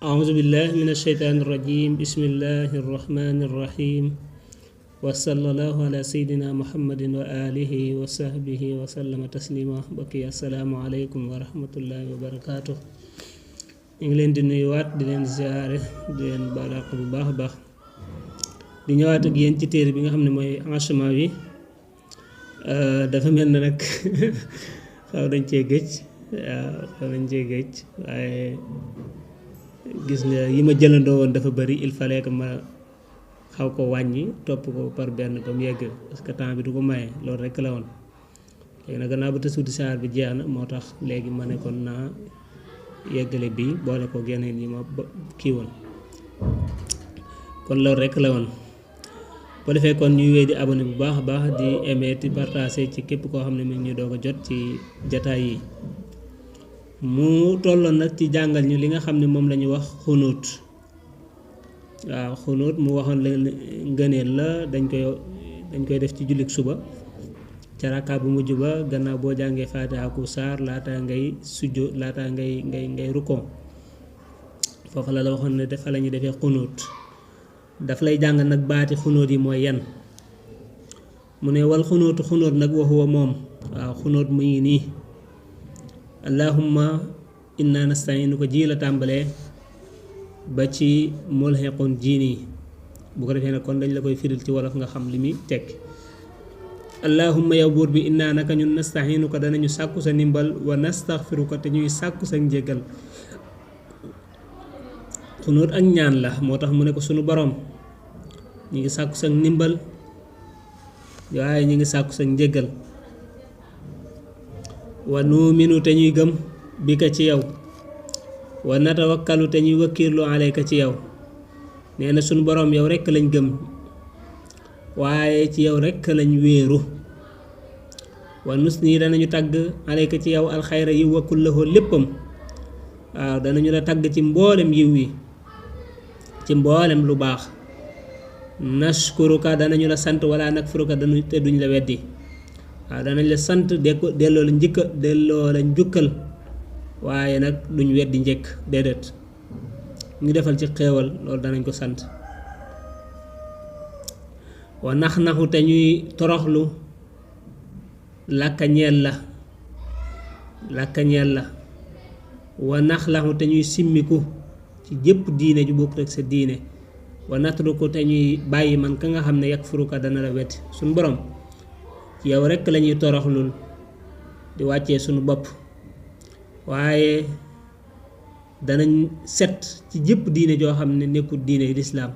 أعوذ بالله من الشيطان الرجيم بسم الله الرحمن الرحيم وصلى الله على سيدنا محمد وآله وصحبه وسلم تسليما بقي السلام عليكم ورحمة الله وبركاته ñu ngi leen di nuyuwaat di leen ziare di leen balaq bu baax a baax di ñëwaat ak yéen ci téere bi nga xam ne mooy enchaînement bi dafa mel na nag xaw nañ cee gëj waaye gis nga yi ma jëlandoo woon dafa bari il fallait que ma xaw ko wàññi topp ko par benn ba mu yegg parce que temps bi du ko maye loolu rekk la woon léegi nag gannaaw ba tasuuti saar bi jeex na moo tax léegi ma ne kon naa yeggale bii boole ko geneen yi ma kii woon kon loolu rekk la woon bu defee kon ñuy wéy di abonné bu baax a baax di aimer di partager ci képp koo xam ne mi ngi ñu doog a jot ci jataay yi mu tolloon nag ci jàngal ñu li nga xam ne moom la ñu wax xunuut waaw xunuut mu waxoon la ngëneel la dañ koy def ci jullik suba ca rakka bu mujj ba gannaaw boo jàngee faatiha ku saar laata ngay sujjo laata ngay rukkoo foofu la waxoon ne dafa la ñuy defee xunuut daf lay jàng nag baati xunuut yi mooy yan mu ne wal xunuut nag waxuwa moom waaw xunuut mu ngi nii allahumma inna nasta'inu ko ji la tàmbalee ba ci mulhiqun jiini bu ko defee nag kon dañ la koy firil ci wolof nga xam li muy tekk allahumma yow buur bi inna naka ñun nasta'inu ko danañu sàkku sa ndimbal wa nastaghfiru ko te ñuy sàkku sa njéggal xunóot ak ñaan la moo tax mu ne ko sunu borom ñu ngi sàkku sa ndimbal waaye ñu ngi sàkku sa njéggal wa nuuminu te ñuy gëm bi ka ci yow wa natawakkalu te ñuy wakkiirlu alayka ci yow nee na sunu borom yow rekk lañ gëm waaye ci yow rekk lañ wéeru wa nus nii danañu tagg alayka ci yow alxayra yiw wa kullahu léppam waaw danañu la tagg ci mboolem yiw wi ci mboolem lu baax nashkuruka danañu la sant wala nakfuruka te duñ la weddi waaw danañ la sant delloo la njukkal waaye nag duñ weddi njëkk déedéet ñu defal ci xéewal loolu danañ ko sant wa naxu te ñuy toroxlu làkka ñeel la wa naxlaxu te ñuy simmiku ci jëpp diine ju bokk rek sa diine wa natruku te ñuy bàyyi man ka nga xam ne yakfuruka dana la wetti suñu borom yow rekk lañuy toroxlul di wàccee suñu bopp waaye danañ set ci jëpp diine joo xam ne nekkul diine lislaam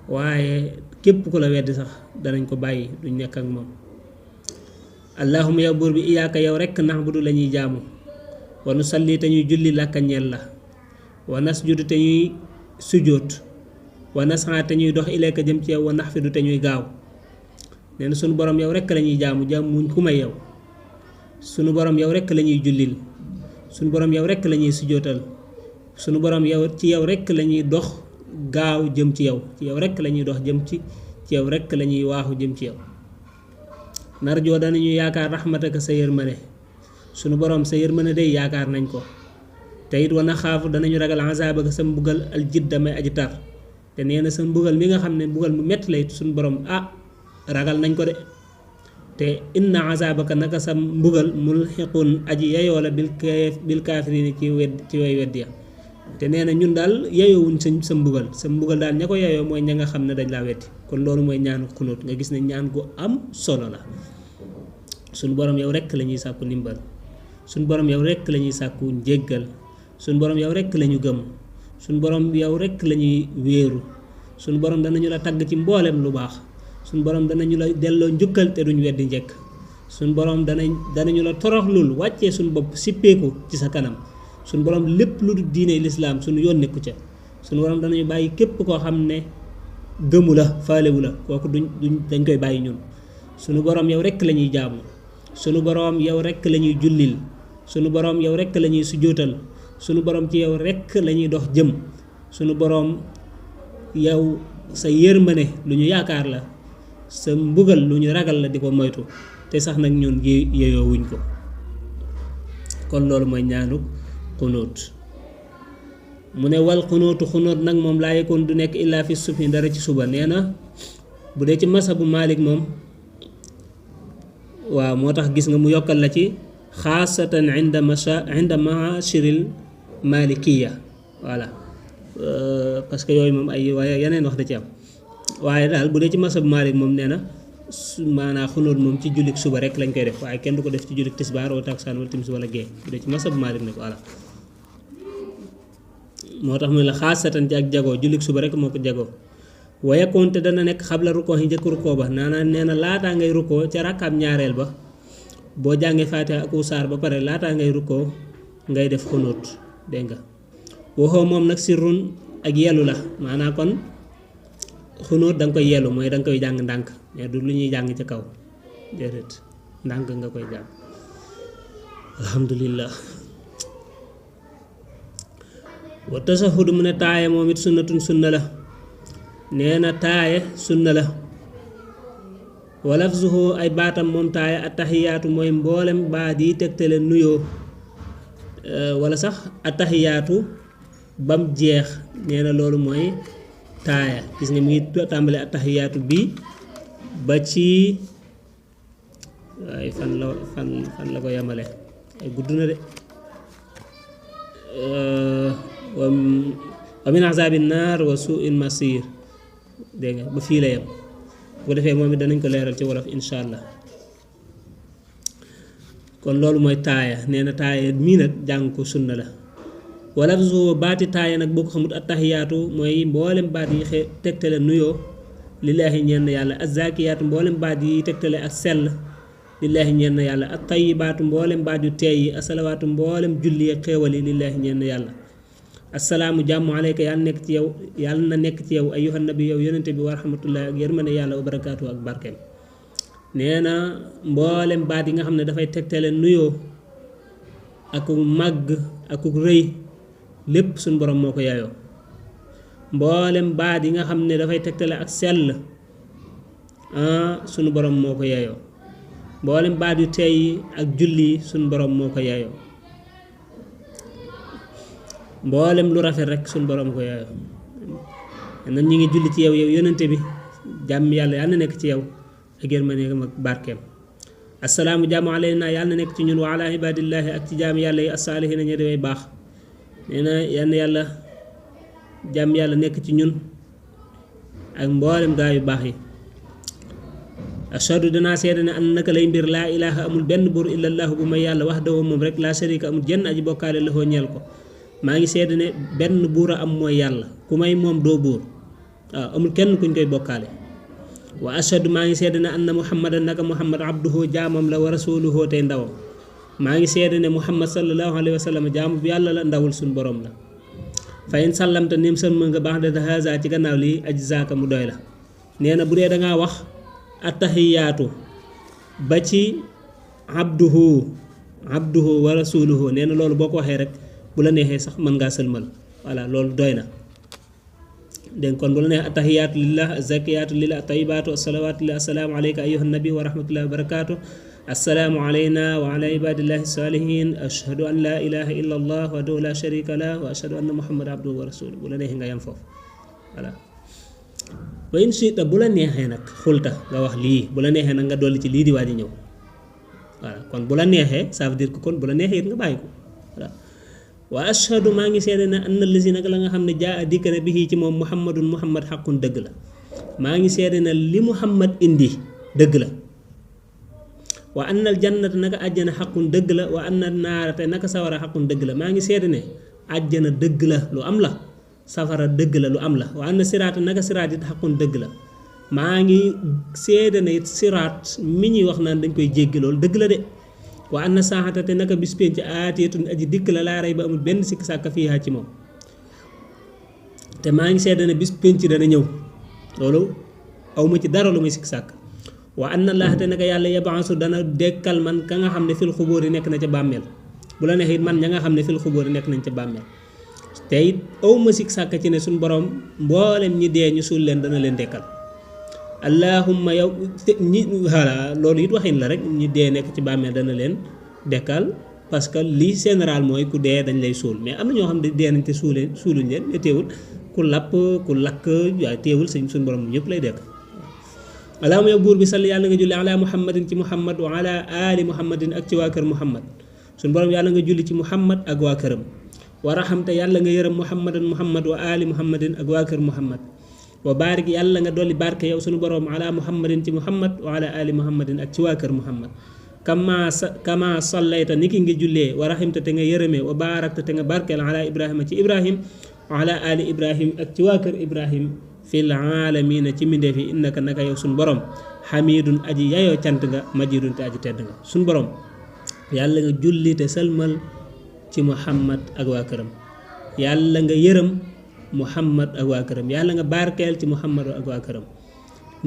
waaye képp ku la wedd sax danañ ko bàyyi duñ nekk ak moom allahumma yow buur bi iyaaka yow rekk na'budu lañuy jaamu wa nusalli te ñuy julli làkka ñeel la wa nasjudu te ñuy sujjóot wa nas'a te ñuy dox ilayka jëm ci yow wa naxfidu te ñuy gaaw nee na sunu borom yow rekk lañuy jaamu muñ ku may yow sunu borom yow rekk lañuy jullil sunu borom yow rekk lañuy sujjóotal sunu borom yow ci yow rekk lañuy dox gaaw jëm ci yow rekk lañuy dox jëm ci yow rekk lañuy waaxu jëm ci yow narjoo danañu yaakaar raxmataka sa yërmande sunu borom sa yërmande day yaakaar nañ ko te it wa naxaafu danañu ragal azaabaka sa mbugal al jidda may aji tar te nee na sa mbugal mi nga xam ne mbugal mu metti lay sunu borom ragal nañ ko de te inna azaabaka naka sa mbugal mulxiqun aji yayoo la bil kaafiriin ci way weddi ya te nee na ñun daal yayoowuñ sa mbugal daal ña ko yayoo mooy ña nga xam ne dañ laa weddi kon loolu mooy ñaanu xunóot nga gis ne ñaan gu am solo la suñu borom yow rekk la ñuy sàkku ndimbal suñu borom yow rekk la ñuy sàkku njéggal suñu borom yow rekk la ñu gëm suñu borom yow rekk la ñuy wéeru suñu borom danañu la tagg ci mboolem lu baax suñu borom danañu la delloo njukkal te duñ weddi njëkk suñu borom danañu la toroxlul wàccee suñu bopp sippeeku ci sa kanam suñu borom lépp lu dul diine lislaam suñu yoon nekku ca suñu borom danañu bàyyi képp koo xam ne gëmu la faalewu la kooku dañ koy bàyyi ñun suñu borom yow rekk la ñuy jaamu suñu borom yow rekk la ñuy jullil suñu borom yow rekk la ñuy sujjóotal suñu borom ci yow rekk la ñuy dox jëm suñu borom yow sa yërmande lu ñu yaakaar la sa mbugal lu ñu ragal la di ko moytu te sax nag ñun yeyoo wuñ ko kon loolu mooy ñaanu xunóot mu ne wal xunóotu xunóot nag moom laa yekkoon du nekk illaa fi subhi dara ci suba nee na bu dee ci masabu Malik moom waaw moo tax gis nga mu yokkal la ci xaasatan inda maashiril malikiya voilà parce que yooyu moom ay waaye yeneen wax da ci am waaye daal bu dee ci masabu Malik moom nee na maanaam xunóot moom ci jullik suba rek lañ koy def waaye kenn du ko def ci jullik tisbaar wala takusaan wala timis wala gée bu dee ci masabu Malik nag voilà moo tax mu la xaasatan ci ak jagoo jullik suba rek moo ko jagoo waaye konte dana nekk xabla rukkoo yi njëkk rukkoo ba naanaa nee na laataa ngay rukkoo ca rakkaab ñaareel ba boo jàngee Faatiha ak saar ba pare laataa ngay rukkoo ngay def xunóot dégg nga waxoo moom nag sirrun ak yelu la maanaam kon xunóot da nga koy yelu mooy da nga koy jàng ndànk mais du lu ñuy jàng ci kaw déedéet ndànk nga koy jàng alhamdulillah wa tasahud mu ne taaye moom it sunnatun sunna la nee na taaye sunna la wa lafzuhu ay baatam moom taaye attahiyaatu mooy mboolem baat yi tegtale nuyoo wala sax attahiyaatu bam jeex nee na loolu mooy taaya gis nga mi ngi tàmbale attahiyaatu bi ba ci waaye fan la ko yemale ay gudd na de wa min azabin naar wa su'il masir dégg nga ba fii la yem bu ko defee moom it danañ ko leeral ci wolof insha allah kon loolu mooy taaya nee na taaya mii nag jàng ko sunna la wala su baati taaya nag boo ko xamut attahiyaatu mooy mboolem baat yi tegtale nuyoo lillaahi ñenn yàlla azzakiyaatu mboolem baat yi tegtale ak sell lillaahi ñenn yàlla at tayyibaatu mboolem baat yu teey yi asalawaatu mboolem julli ak xéewal yi lillaahi ñenn yàlla assalaamu jàmm aleyka yàlla nekk ci yow yàlla na nekk ci yow ayyuhan nabi yow yonente bi wa rahmatullahi ak yërmande yàlla wa barakaatu ak barkeem nee na mboolem baat yi nga xam ne dafay tegtale nuyoo ak màgg ak rëy lépp suñu borom moo ko yaayoo mboolem baat yi nga xam ne dafay tegtale ak sell suñu borom moo ko yaayoo mboolem baat yu teey ak julli suñu borom moo ko yaayoo mboolem lu rafet rek suñu borom ko yaayoo nan ñi ngi julli ci yow yonente bi jàmm yàlla yàlla na nekk ci yow ak yërmande ak barkeem assalaamu jàmm alayna yàlla na nekk ci ñun wa ala ibadillahi ak ci jaam yàlla yi as-saalihiina ñi dewey baax nee na yàlla jàmm yàlla nekk ci ñun ak mboolem gaa yu baax yi ashhadu danaa seede ne an naka lay mbir laa ilaaha amul benn buur illallahu bu may yàlla wahdahu moom rek laa sharika amul jenn aji bokkaale lahoo ñeel ko maa ngi seede ne benn buur a am mooy yàlla ku may moom doo buur waaw amul kenn kuñ koy bokkaale wa ashhadu maa ngi seede ne anna muhammadan naka muhammad abduhu jaamam la wa rasuluhu tey ndawam maa ngi seede ne muhammad sallallahu alayhi wa sallam jaamu bi yàlla la ndawul suñ borom la fa in sallamta nim sën mën nga baax de haza ci gannaaw lii ajzaaka mu doy la nee na bu dee dangaa wax attahiyaatu ba ci abduhu wa rasuluhu nee na loolu boo ko waxee rek bu la neexee sax mën ngaa sëlmal voilà loolu doy na dégg kon bu la neexee attahiyaatu lillah azzakiyaatu lillah tayibaatu assalawaatu lillah assalaamu alayka ayyuhan nabi wa rahmatullahi wa barakaatu assalaamu alayna wa ala ibadillahi salihin ashhadu an la ilaha illa allah wahdahu la sharika lah wa ashhadu anna muhammad abduhu wa rasuluhu bu la neexee nga yem foofu voilà wa in shi'ta bu la neexee nag xulta nga wax lii bu la neexee nag nga dolli ci lii di waaj a ñëw voilà kon bu la neexee ça veut dire que kon bu la neexee it nga bàyyi ko voilà wa ashhadu maa ngi seede ne anna lazi nag la nga xam ne jaa dikk na bihi ci moom muhammad xaqun dëgg la maa ngi seede ne li muhammad indi dëgg la wa annal jannata naka àjjana xaqun dëgg la wa anna naara te naka sawara xaqun dëgg la maa ngi seede ne àjjana dëgg la lu am la safara dëgg la lu am la wa anna siraata naka siraat it xaqun dëgg la maa ngi seede ne it siraat mi ñuy wax naan dañ koy jéggi loolu dëgg la de wa anna saaxata te naka bis penc aatiyatun aji dikk la laa rey ba amul benn sikk sàkka fiihaa ci moom te maa ngi seede ne bis penc dana ñëw loolu awma ci dara lu muy sikk sàkk wa anna laaha te naka yàlla yab'asu dana dekkal man ka nga xam ne fil xubóor yi nekk na ca bàmmeel bu la neexee it man ña nga xam ne fil xubóor yi nekk nañ ca bàmmeel te it awma sikk sàkk ci ne suñ borom mboolem ñi dee ñu suul leen dana leen dekkal allahumma yow ñi voilà loolu it waxin la rek ñi dee nekk ci bàmmeel dana leen dekkal parce que li général mooy ku dee dañ lay suul mais am na ñoo xam ne dee nañ te suuluñ leen mais teewul ku lapp ku lakk waaye teewul suñu borom ñëpp lay dekk. allahumma yow buur bi salli yàlla nga julli ala muhammadin ci muhammad wa ala ali muhammadin ak ci waa kër muhammad suñu borom yàlla nga julli ci muhammad ak waa këram wa raxamte yàlla nga yërëm muhammadan muhammad wa ali muhammadin ak waa kër muhammad wa barik yàlla nga dolli barke yow suñu borom ala muhammadin ci muhammad wa ala ali muhammadin ak ci waa kër muhammad kama sallayta niki nga jullee wa raximte te nga yërëmee wa barakte te nga barkeel ala ibrahima ci ibrahim wa ala ali ibrahim ak ci waa kër ibrahim fil aalamiina ci mbindeef yi innaka naka yow suñu borom xamidun aji yayoo cant nga majidun te aji tedd nga suñu borom yàlla nga julli te sëlmal ci muhammad ak waa këram yàlla nga yërëm muhammad ak waa këram yàlla nga barkeel ci muhammad ak waa këram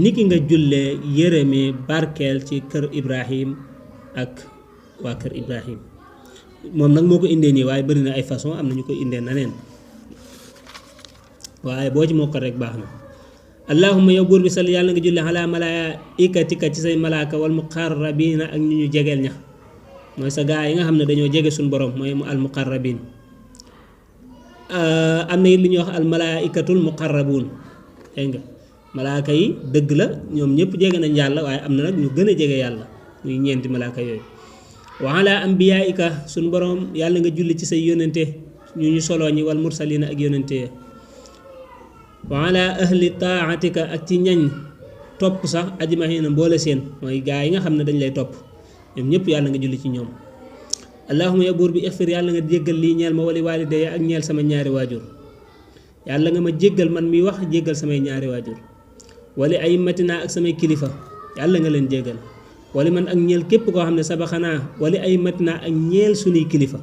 niki nga jullee yërëmee barkeel ci kër ibrahim ak waa kër ibrahim moom nag moo ko indee nii waaye bëri na ay façon am na ñu ko indee naneen waaye boo ci mokkal rek baax na allahumma yow buur bi sal yàlla nga julli ala malaikatika ci say malaaka wal muqarrabina ak ñu jegeel ña mooy sa gaa yi nga xam ne dañoo jege suñu borom mooy mu al muqarrabin am na it li ñuy wax al malaikatul muqarrabuun dégg nga malaaka yi dëgg la ñoom ñëpp jege nañ yàlla waaye am na nag ñu gën a jege yàlla muy ñeenti malaaka yooyu wa ala anbiyaika suñu borom yàlla nga julli ci say yónnente ñu soloo ñi wal mursalina ak yónnente wa ala ahli taatika ak ci ñañ topp sax ajmahiina mboole seen mooy gaa yi nga xam ne dañ lay topp ñoom ñëpp yàlla nga julli ci ñoom allahumma ya buur bi ixfir yàlla nga jéggal lii ñeel ma wali waalidayya ak ñeel sama ñaari waajur yàlla nga ma jéggal man mi wax jéggal samay ñaari waajur wali ay matinaa ak samay kilifa yàlla nga leen jéggal wali man ak ñeel képp koo xam ne sabaxanaa wali ay matinaa ak ñeel sunuy kilifa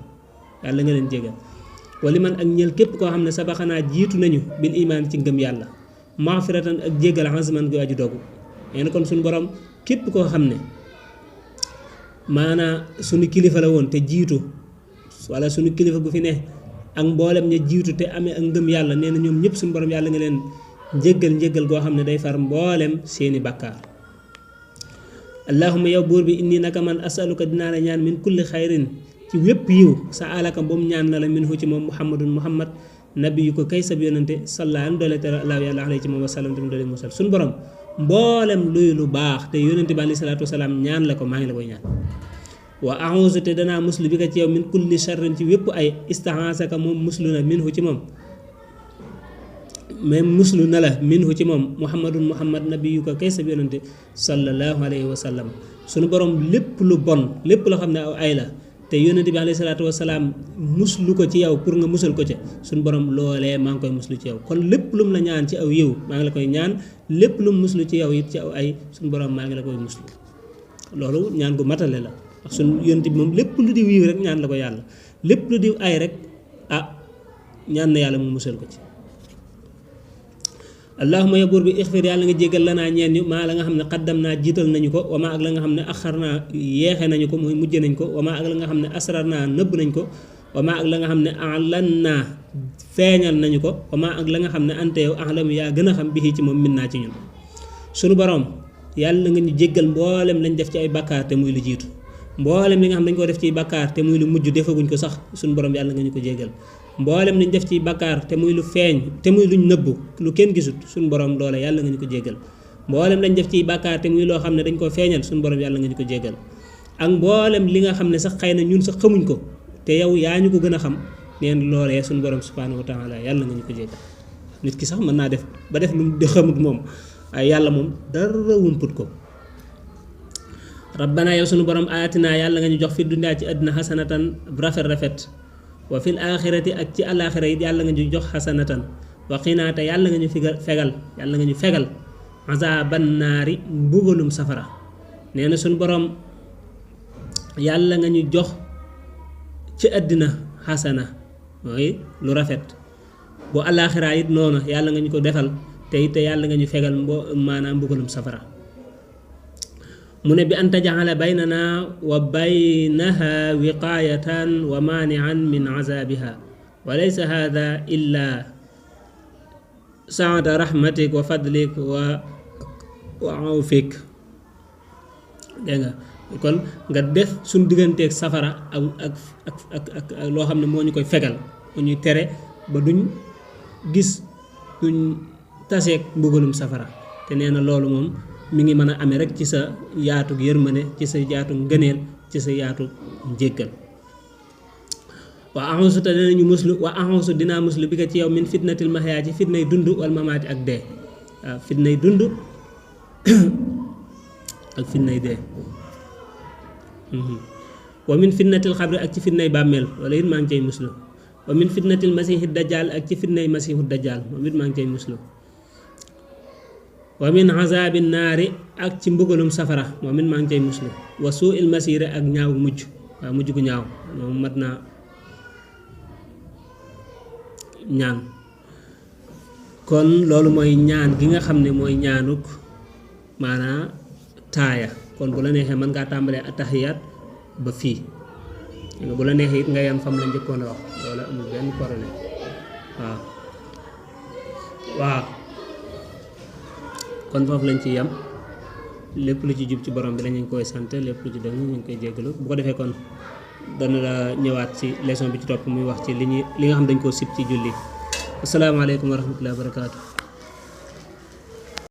yàlla nga leen jéggal wali man ak ñeel képp koo xam ne sabaxanaa jiitu nañu bil imaan ci ngëm yàlla maxfiratan ak jéggal azman gu aju dogu nee na kon suñu borom képp koo xam ne maanaa suñu kilifa la woon te jiitu wala suñu kilifa gu fi ne ak mboolem ña jiitu te amee ak ngëm yàlla nee na ñoom ñëpp suñu borom yàlla nga leen njéggal goo xam ne day far mboolem seeni bàkkaar allahumma yow buur bi inni naka man asaluka dinaa la ñaan min kulli xayrin ci wépp yiw sa alaka ba mu ñaan na la minhu ci moom muhammad nabi yu ko kay sab yonante sallallahu doole te allahu yàlla alay ci moom wasallam tamit doole musal suñu borom mboolem luy lu baax te yonante bi alayhi salaatu wasalaam ñaan la ko maa ngi la koy ñaan wa a'uuzu te danaa muslu bi ka ci yow min kulli sharrin ci wépp ay istahaasaka moom muslu na minhu ci moom même muslu na la minhu ci moom muhammad nabi yu ko kay sab yonante sallallahu alayhi wa sallam suñu borom lépp lu bon lépp loo xam ne aw ay la te yonent bi alayhi salaatu wasalaam muslu ko ci yow pour nga musal ko ca suñu borom loolee maa ngi koy muslu ci yow kon lépp lu mu la ñaan ci aw yiw maa ngi la koy ñaan lépp lu mu muslu ci yow it ci aw ay suñu borom maa ngi la koy muslu loolu ñaan gu matale la ndax suñu yonent bi moom lépp lu di yiw rek ñaan la ko yàlla lépp lu di ay rek ñaan na yàlla mu musal ko ci allahumma ya buur bi ixfir yàlla nga jéggal lanaa ñeen ñu maa la nga xam ne xaddam naa jiital nañu ko wa maa ak la nga xam ne axar naa yeexe nañu ko mooy mujj nañ ko wa maa ak la nga xam ne asrar naa nëbb nañ ko wa maa ak la nga xam ne alan naa feeñal nañu ko wa maa ak la nga xam ne ante yow axlamu yaa gën a xam bi ci moom min naa ci ñun sunu borom yàlla nga ñu jéggal mboolem lañ def ci ay bakkaar te muy lu jiitu mboolem li nga xam dañ ko def ci bakkaar te muy lu mujj defaguñ ko sax sunu borom yàlla nga ñu ko jéggal mboolem liñ def ci bakkaar te muy lu feeñ te muy luñ nëbb lu kenn gisut suñu borom loola yàlla nga ñu ko jéggal mboolem lañ def ci bakkaar te muy loo xam ne dañ ko feeñal suñu borom yàlla nga ñu ko jéggal ak mboolem li nga xam ne sax xëy na ñun sax xamuñ ko te yow yaa ñu ko gën a xam neen loolee suñu borom subhanahu wa taala yàlla nga ñu ko jéggal nit ki sax mën naa def ba def lu de xamut moom waaye yàlla moom dara wumput ko rabbana yow suñu borom aatinaa yàlla nga ñu jox fi dunyaa ci àddina xasanatan rafet wa fil aaxirati ak ci àllaaxira it yàlla nga ñu jox xasanatan wa qinaa te yàlla nga ñu fegal azaaban naari mbugalum safara nee na suñu borom yàlla nga ñu jox ci àddina xasana mooy lu rafet bu àllaaxira it noonu yàlla nga ñu ko defal te it yàlla nga ñu fegal maanaam mbugalum safara mu ne bi an taj'ala baynana wa baynaha wiqaayatan wa maani'an min azaabiha wa laysa haadha illa saata rahmatik wa fadlik wa awfik dégg nga kon nga def suñ digganteeg safara ak loo xam ne moo ñu koy fegal moo ñuy tere ba duñ gis duñ taseeg mbugalum safara te nee na loolu moom mi ngi mën a amee rek ci sa yaatu yërmande ci sa yaatu ngëneel ci sa yaatu njéggal wa axusu te dinañu muslu wa axusu dinaa muslu bi ko ci yow min fitnatil mahyaa ci fitnay dund wal mamaati ak dee waaw fitnay dund ak fitnay dee wa min fitnatil xabri ak ci fitnay bàmmeel wala it maa ngi cay muslu wa min fitnatil masiixi dajjal ak ci fitnay masiixu dajjal moom it maa ngi cay muslu wa min azaabi naari ak ci mbugalum safara moom it maa ngi cay muslu wa suu il masiire ak ñaaw mujj waaw mujj gu ñaaw moom mat naa ñaan kon loolu mooy ñaan gi nga xam ne mooy ñaanuk maanaa taaya kon bu la neexee mën ngaa tàmbalee atahiyaat ba fii bu la neexee it nga yem fam la njëkkoon a wax loolu amul benn problème waaw kon foofu lañ ci yem lépp lu ci jub ci borom bi la ñu koy sant lépp lu ci dëng ñu ngi koy jéggalu bu ko defee kon dana la ñëwaat ci leçon bi ci topp muy wax ci li nga xam dañ koo sib ci julli asalaamaaleykum wa rahmatullahi wa barakaatu